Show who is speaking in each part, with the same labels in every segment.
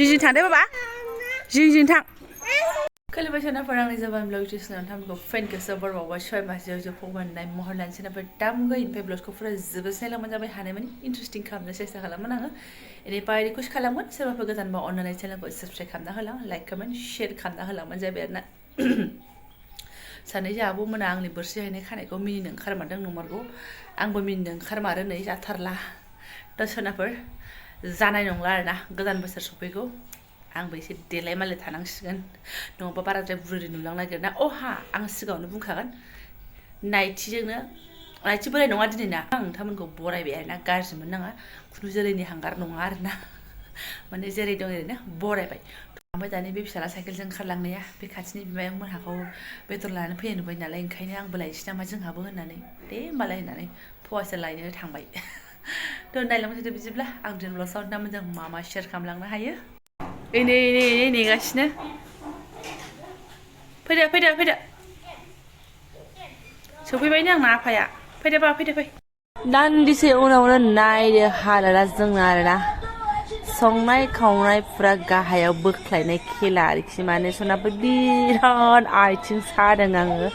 Speaker 1: जिं थांदो बाबा जिं थां खुलुमबाय सोनाफोर आंनि जबानब्लग चेनेलाव नोंथांमोनखौ फेन गोसो बरबावबाय सय मासेयाव जोबफावबाय महर लानो सोनाफोर दामुगै इनिफ्राय ब्लगखौ फुरा जोबोसे लांबाय जाबाय हानायमानि इन्टारेस्टिं खालामनो सेस्था खालामोन आङो इनिफ्राय रिकुवेस्ट खालामगोन सोरबाफोर गोदानबा अननानै चेनेलखौ साबस्क्राइब खालामना होलां लाइक कमेन्ट शेयार खालामना होलांबानो जाबाय आरोना सानै जोंहा आब'मोना आंनि बोरसि हायनाय खानायखौ मिनिनो ओंखारमारदों नंमारगौ आंबो मिनिनो ओंखारमारो नै जाथारला दा सोनाफोर जानाय नंला आरोना गोदान बोसोर सफैगौ आंबो एसे देलाय मालाय थानांसिगोन नङाबा बाराद्राय बुरै नुलांनो नागिरो ना अहा आं सिगाङावनो बुंखागोन नाइटिजोंनो नाइटि बोराय नङा दिनैना आं नोंथांमोनखौ बरायबाय आरोना गाज्रि मोननाङा खुनु जोलैनि हांगार नङा आरोना माने जेरै दं ओरैनो बरायबाय ओमफ्राय दानि बे फिसाला साइकेलजों ओंखारलांनाया बे खाथिनि बिमायं मोनहाखौ बेदर लानानै फैनो नुबाय नालाय ओंखायनो आंबो लायनोसै नामा जोंहाबो होननानै दे होमबालाय होननानै फवासे लायनो थांबाय थ' नायलांबाय थादो बिदिब्ला आं दिनब्ला साउन्ड मोजां मा मा शेयार खालामलांनो हायो नै नेगासिनो फैदो फैदो फैदो सफैबायनो आंना आफाया फैदो बा फैदो फै दान्दिसे उनावनो नायदो हालोदा जोंना आरोना संनाय खावनाय फुरा गाहायाव बोख्लायनाय खेला आरोखि माने सनाबो बिराद आथिं सादों आङो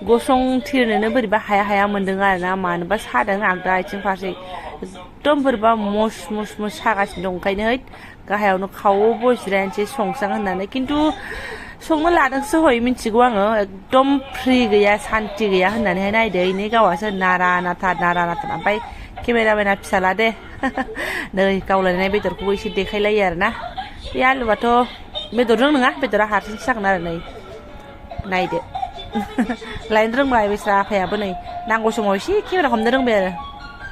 Speaker 1: गसंथिरनोनो बोरैबा हाया हाया मोन्दों आरोना मानोबा सादों आगदा आथिं फारसे एकदम बोरैबा मस मस मस सागासिनो दं ओंखायनो गाहायावनो खावबो जिरायनोसै संसां होननानै खिन्थु संनो लादोंसो हय मिथिगौ आङो एकदम फ्रि गैया सान्ति गैया होननानैहाय नायदो इनि गावासो नारा नाथा ओमफ्राय केमेरामेना फिसाला दे नै गावलायनाय बेदरखौबो एसे देखायलायो आरोना बे आलुआथ' बेदरजों नङा बेदरा हारसिंसो जागोन आरो नै नायदो लायनो रोंबाय बेस्रा आफायाबो नै नांगौ समाव एसे केमेरा हमनो रोंबाय आरो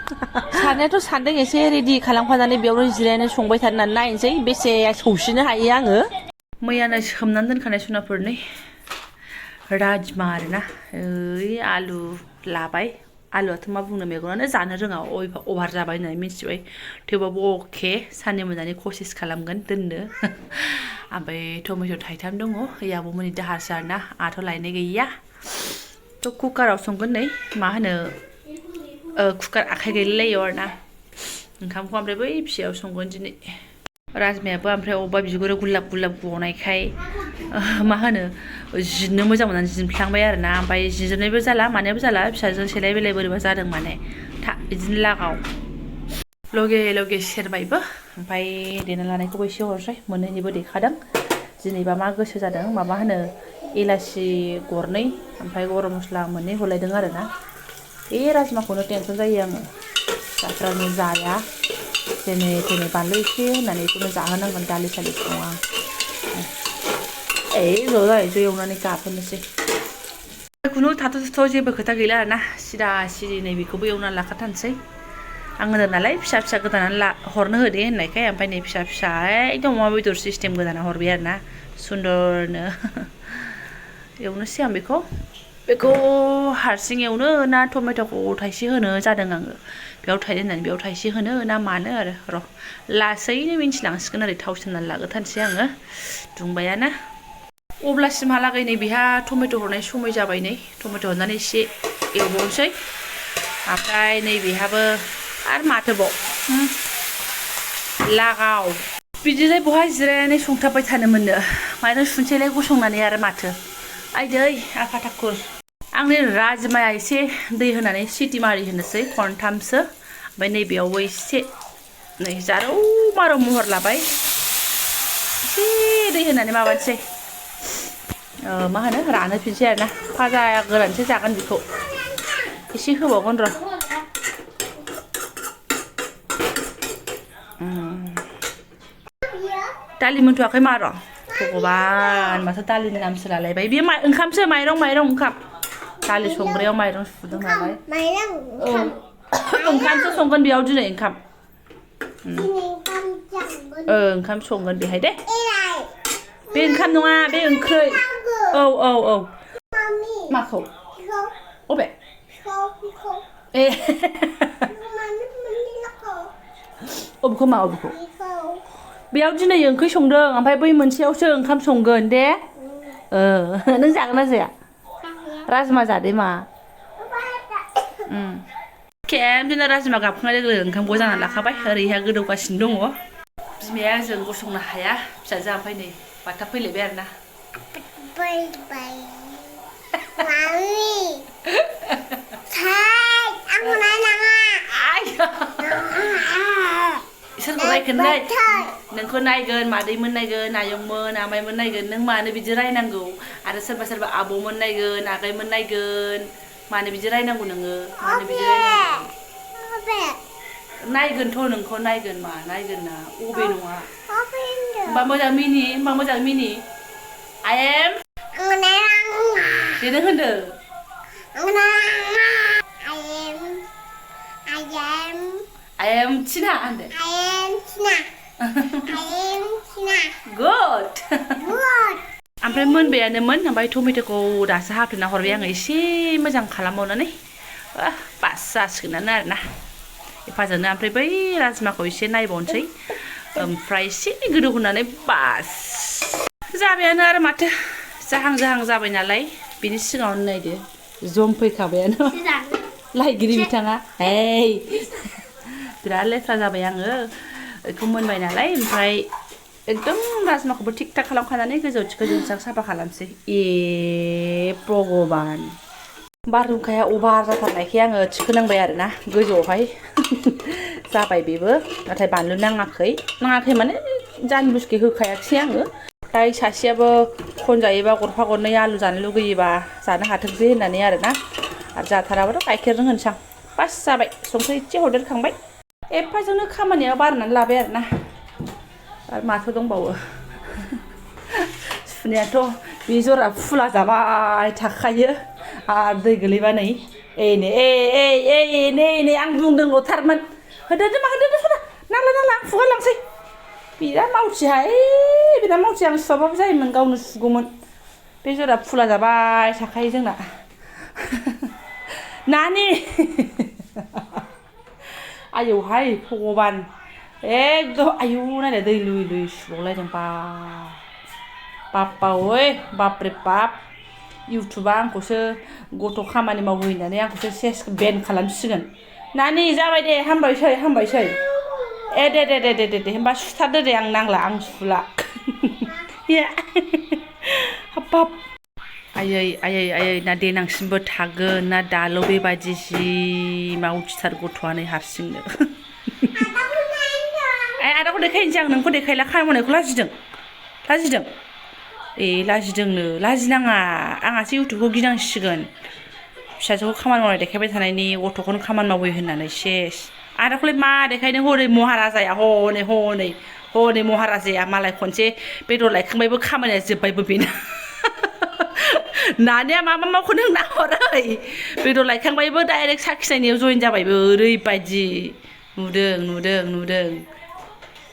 Speaker 1: साननायाथ' सानदों एसे रेडि खालामखानानै बेयावनो जिरायनो संबाय थानो होननानै नायनोसै बेसे सौसिनो हायो आङो मैयानो सोमनानै दोनखानाय सनाफोरनि राजमा आरोना ओइ आलु लाबाय आलुआथ' मा बुंनो मेगनानो जानो रोङा अभार जाबाय होननानै मिथिबाय थेवबाबो अके साननै मोनानि कसिस खालामगोन दोननो ओमफ्राय टमेट' थाइथाम दङ ओइ आब'मोननि दाहारसो आरोना आंहाथ' लायनाय गैया थ' कुकाराव संगोन नै मा होनो कुकार आखाइ गैलायलायो आरोना ओंखामखौ ओमफ्राय बै फिसायाव संगोन दिनै राजमायाबो ओमफ्राय अबेबा बिगुरा गुलाब गुलाब गनायखाय मा होनो जिनो मोजां मोननानै जिनफ्लांबाय आरोना ओमफ्राय जिजोबनायबो जाला मानायाबो जाला फिसाजों सेलाय बेलाय बोरैबा जादों माने बिदिनो लागाव लगे लगे सेरबायबो ओमफ्राय देना लानायखौबो एसे हरसै मोननैनिबो देखादों दिनैबा मा गोसो जादों माबा होनो इलासि गरनै ओमफ्राय गरम मस्ला मोननै हरलायदों आरोना बे राजमाखौनो टेनसन जायो आङो फिसाफ्रानो जाया जेने थेने बानलु एसे होननानै बेखौनो जाहोनांगोन दालि सालि सङा ज' जायो एवनानै गाबहोनोसै खुनु थाथ' जेबो खोथा गैला आरोना सिदा सिदि नै बेखौबो एवनानै लाखाथारनोसै आं होनदों नालाय फिसा फिसा गोदानानै हरनो होदे होननायखाय ओमफ्राय नै फिसा फिसा एकदम अमा बेदर सिस्टेम गोदाना हरबाय आरोना सुन्दरनो एवनोसै आं बेखौ हारसिं एवनो ना टमेट'खौ थाइसे होनो जादों आङो बेयाव थाइदे होननानै बेयाव थाइसे होनो ना मानो आरो र' लासैनो मिन्थिलांसिगोन ओरै थाव सेरनानै लाग्रोथारनोसै आङो दुंबायानो अब्लासिमहालागै नै बेहा टमेट' हरनाय समय जाबाय नै टमेट' हरनानै एसे एवबावनोसै ओमफ्राय नै बेहाबो आरो माथोबाव लागाव बिदिलाय बहा जिरायनानै संथाबबाय थानो मोननो माइरं सुनोसैलाय गसंनानै आरो माथो आइदै आफा थाखुर आंनि राजमाया एसे दै होनानै सिटि मारि होनोसै खनथामसो ओमफ्राय नैबेयावबो एसे नै जारौ मारौ महर लाबाय एसे दै होनानै माबानोसै मा होनो रानहोफिनसै आरोना फाजा गोरानसो जागोन बेखौ एसे होबावगोन र' दालि मोनथ'वाखै मा र' भगबान माथो दालिनि नामसो लालायबाय बे ओंखामसो माइरं ओंखाम दालि संग्रायाव माइरं सुदों नालाय ओंखामसो संगोन बेयाव दिनै ओंखाम ओंखाम संगोन बेहाय दे बे ओंखाम नङा बे ओंख्रै औ माखौ अबे ए अबेखौ बेयाव दिनै ओंख्रि संदों ओमफ्राय बै मोनसेयावसो ओंखाम संगोन दे नों जागोन ना जाया राजमा जादे मा खेमसेनो राजमा गाबखांनाय लोगो लोगो ओंखामखौ जाना लाखाबाय ओरैहा गोदौगासिनो दङ बिमाया जों गसंनो हाया फिसाजोआ ओमफ्राय नै बाथा फैलायबाय आरोना सोरखौ नायगोनलै नोंखौ नायगोन मादैमोन नायगोन आयंमोन आमाइमोन नायगोन नों मानो बिदि रायनांगौ आरो सोरबा सोरबा आबौमोन नायगोन आगैमोन नायगोन मानो बिदि रायनांगौ नोङो मानो बिदि रायनांगौ नायगोनथ' नोंखौ नायगोन मा नायगोन ना अबे नङा होमबा मोजां मिनि I am दे नों होनदो I am Tina होनदो Good ओमफ्राय मोनबायानोमोन ओमफ्राय टमेट'खौ दासो हाफ्लेना हरबाय आङो एसे मोजां खालामबावनानै बास जासिगोनानो आरोना एफाजोंनो ओमफ्राय बै राजमाखौ एसे नायबावनोसै ओमफ्राय एसे गोदौ होनानै बास जाबायानो आरो माथो जाहां जाबाय नालाय बिनि सिगाङावनो नायदो जम फैखाबायानो लायगिरि बिथाङा हेय बिराद लेथ्रा जाबाय आङो बेखौ मोनबाय नालाय ओमफ्राय एकदम राजमाखौबो थिक थाक खालामखानानै गोजौथिं साफा खालामसै भगबान बारहुंखाया अभार जाथारनायखाय आङो थिखोनांबाय आरोना गोजौआवहाय जाबाय बेबो नाथाय बानलु नाङाखै माने जानो बुस्थु होखायाखिसै आङो ओमफ्राय सासेयाबो खनजायोबा गरफा गरनै आलु जानो लुगैयोबा जानो हाथोंसै होननानै आरोना आरो जाथाराबाथ' गाइखेरजों होनसां बास जाबाय संख्रि एसे हरदेरखांबाय एफाजोंनो खामानिया बारनानै लाबाय आरोना आरो माथो दंबावो सुनायाथ' बे जरा फुला जाबाय थाखायो आरो दै गोलैबा नै नै आं बुंदोंल'थारमोन होदो नांला आं फुगारलांसै बिराद मावथिहाय आं सुवाबाबो जायोमोन गावनो सुगौमोन बे जरा फुला जाबाय थाखायो जोंना नानि आयौहाय भगबान एकदम आयौ नायलाय दै लुयै सुबावलायदों बाप्पा ओइ बापरे बाप इउटुबा आंखौसो गथ' खामानि मावो होननानै आंखौसो सेस बेन खालामसिगोन नानि जाबाय दे हामबायसै दे होमबा सुथारदो दे आं नांला आं सुला हाबाब आयै ना देनांसिमबो थागोन ना दाल' बेबायदि जि मावथिथार गथ'आ नै हारसिंनो आदाखौ देखायनोसै आं नोंखौ देखायला खामानिखौ लाजिदों लाजिदोंनो लाजिनाङा आंहासो इउटुबखौ गिनांसिगोन फिसाजोखौ खामानि मावनाय देखायबाय थानायनि गथ'खौनो खामानि मावो होननानै सेस आदाखौलाय मा देखायनो हनै महाराजाया हनै महाराजाया मालाय खनसे बेदर लायखांबायबो खामानिया जोब्बायबो बेना नानिया मा मावखो नों नाहरै बेदर लायखांबायबो डाइरेक्ट साखिनायनियाव जयेन जाबायबो ओरैबायदि नुदों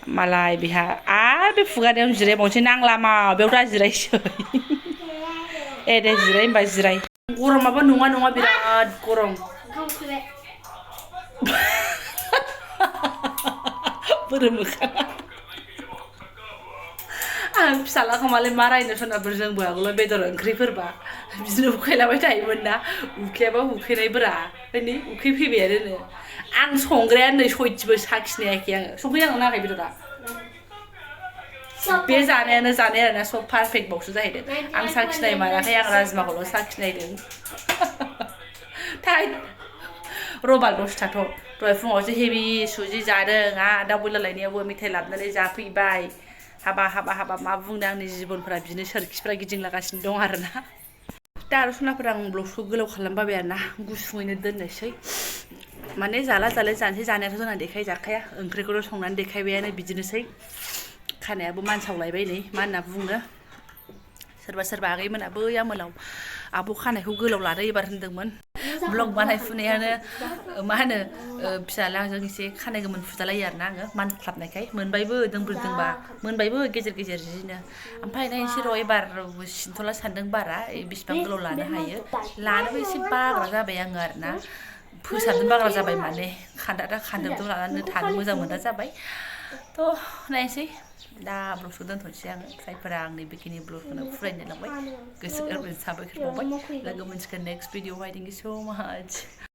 Speaker 1: मालाय बेहा आरो बे फुगारनायावनो जिरायबावनोसै नांला माबायाव दा जिरायसै दे जिराय होमबा जिराय गरमाबो नङा बिराद गरम बोरो मोखाङा आं फिसालाखौ मालाय मा रायनो सोनाबो जोंबो आगोलाव बेदर ओंख्रिफोरबा बिदिनो उखैलाबाय थायोमोन ना उखैयाबा उखैनायब्रा नै उखैफैबायानो आं संग्रायानो नै सयथिबो साखिनायाखै आङो संख्रिनांगौ नाङाखै बेदरा बे जानायानो आरोना सब पारफेक्ट बावसो जाहैदों आं साखिनाय मानाखै आं राजमाखौल' साखिनायदों रबाल दसथाथ' दहाय फुङावसो हेभि सुजि जादों दाउ बयलार लायनायावबो मेथाइ लाबोनानै जाफैबाय हाबा मा बुंदों आंनि जिबनफोरा बिदिनो सोरखिफ्रा गिदिंलागासिनो दं आरोना दा आरो सनाफोर आं ब्लगखौ गोलाव खालामबाय आरोना गुसुङैनो दोननोसै माने जानोसै जानायाथ' जोंना देखायजाखाया ओंख्रिखौथ' संनानै देखायबायानो बिदिनोसै खानायाबो मानसावलायबाय नै मा होनना बुङो सोरबा आगैमोना बै आमोलाव आब' खानायखौ गोलाव लादो एबार होनदोंमोन ब्लग बानायफुनायानो मा होनो फिसालाजों एसे खानाय गोमोन फुजालायो आरोना आङो मानख्लाबनायखाय मोनबायबो दोंब्रा मोनबायबो गेजेर जिनो ओमफ्राय नायनोसै र' एबार सिनथ'ला सानदों बारा बेसिबां गोलाव लानो हायो लानोबो एसे बाग्रा जाबाय आङो आरोना फोसाबनो बाग्रा जाबाय माने खानदाबदों लानानै थानो मोजां मोना जाबाय थ' नायनोसै दा ब्लगखौ दोनथ'नोसै आङो जायफोरा आंनि बेखिनि ब्लगखौनो फरायनो लांबाय गोसो गोरबोजों साबायखर बावबाय लोगो मोनसिगोन नेक्स्ट भिडिअ' थेंक इउ स' माच